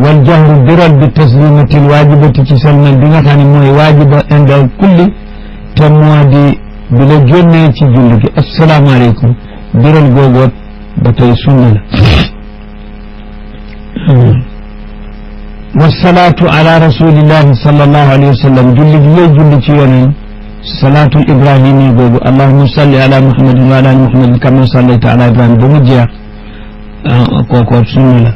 والجهر برل بالتسليمة الواجبة تسلم بمثلا موي واجبة عند الكل تموادي بلا جنة تجلك السلام عليكم برل جوجوت بتي سنة والصلاة على رسول الله صلى الله عليه وسلم جلك يجلك يونين صلاة الإبراهيمي جوجو اللهم صل على محمد وعلى محمد كما صليت على إبراهيم بمجيء كوكو سنة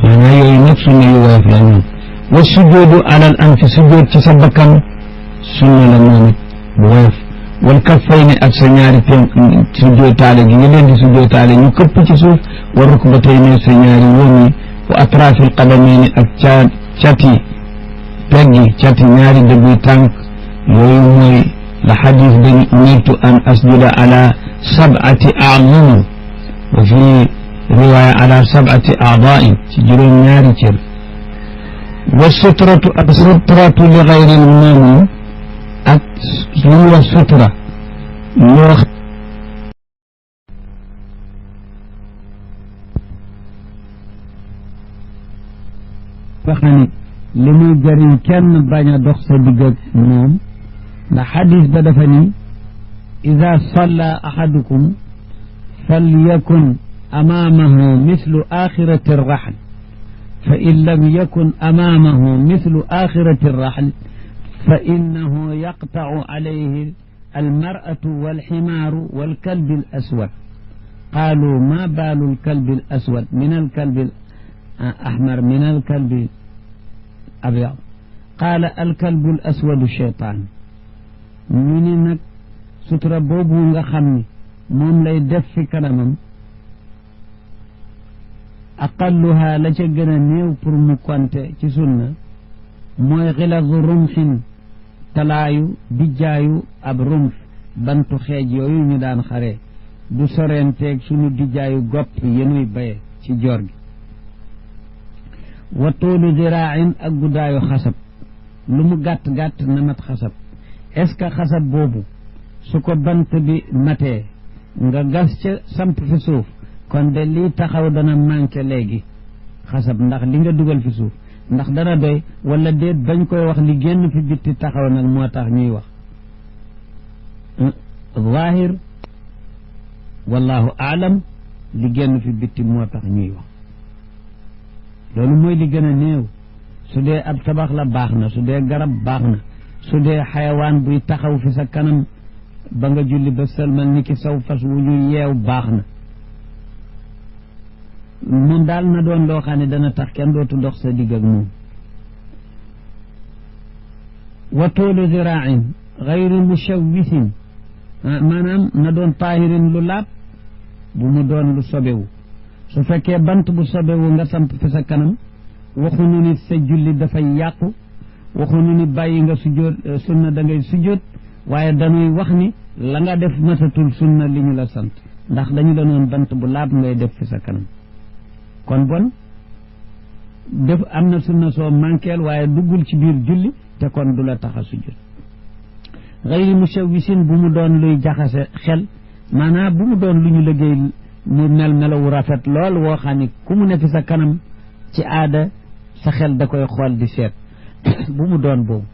أنا ينفس يوافق لنا والسجود على الأنف سجود تسبكا سنة لنا بوافق والكفين أكسنياري سجود تعالى جنين سجود تعالى يكب تسوف والركبتين سنياري ومي وأطراف القدمين أكتشاتي تجي تشاتي ناري دبي تانك يومي لحديث بني أمرت أن أسجد على 7 أعظم وفي رواية على 7 أعضاء تجرون ناري تر والسترة السترة لغير المؤمن هو السترة فخني لمي جرين كان باña dox sa digg ak moom ndax xadis ba dafa ni ida salla ahadukum falyakun amamahu mislu axirati arraxl fa in lam yakun amamahu mislu axirati arraxl fa innahu yaqtacu alayhi almar'atu walximaaru walkalbi alaswad qaalu ma baalu alkalbi alaswad min alkalbi الأحمر من الكلب أبيض قال الكلب الأسود الشيطان منك سترة بوبو nga xamni mom lay def fi kanamam aqalluha la ca gëna néew pour mu konte ci sunna mooy xilazu rumxin talaayu dijjaayu ab rumx bantu xeej yooyu ñu daan xare du sorenteeg sunu dijjaayu gopp yenuy baye ci joor gi wa toolu diraain ak guddaayu xasab lu mu gàtt-gàtt na mat xasab est ce que xasab boobu su ko bant bi matee nga gas ca samp fi suuf kon de lii taxaw dana manqué léegi xasab ndax li nga dugal fi suuf ndax dana doy wala déet bañ koy wax li génn fi bitti taxaw nag moo tax ñuy wax zahir wallahu aalam li génn fi bitti moo tax ñuy wax loolu mooy li gën a néew su dee ab tabax la baax na su dee garab baax na su dee xayawaan buy taxaw fi sa kanam ba nga julli ba sëlmal ni ki saw fas wu ñu yeew baax na moom daal na doon loo xam ne dana tax kenn dootu dox sa digg ak moom wa toolu ziraain gayri mushawisin maanaam na doon taahirin lu laab bu mu doon lu sobewu su fekkee bant bu sobewu nga samp fi sa kanam waxuñu ni sa julli dafay yàqu waxuñu ni bàyyi nga sujjóot sunna da ngay sujjóot waaye dañuy wax ni la nga def matatul sunna li ñu la sant ndax dañu la noon bant bu laab ngay def fi sa kanam kon bon def am na sunna soo manqueel waaye duggul ci biir julli te kon du la tax a sujjóot gayri mushawisin bu mu doon luy jaxase xel maanaam bu mu doon lu ñu liggéey mu mel melawu rafet lool woo xam ne ku mu ne fi sa kanam ci aada sa xel da koy xool di seet bu mu doon boobu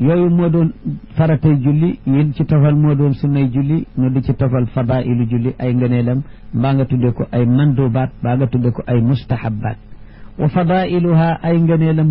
yooyu moo doon faratay julli yi ci tofal moo doon sunnay julli no di ci tofal fadailu julli ay ngëneelam mbaa nga tudde ko ay mandubaat mbaa nga tudde ko ay mustahabaat wa fadailuha ay ngëneelam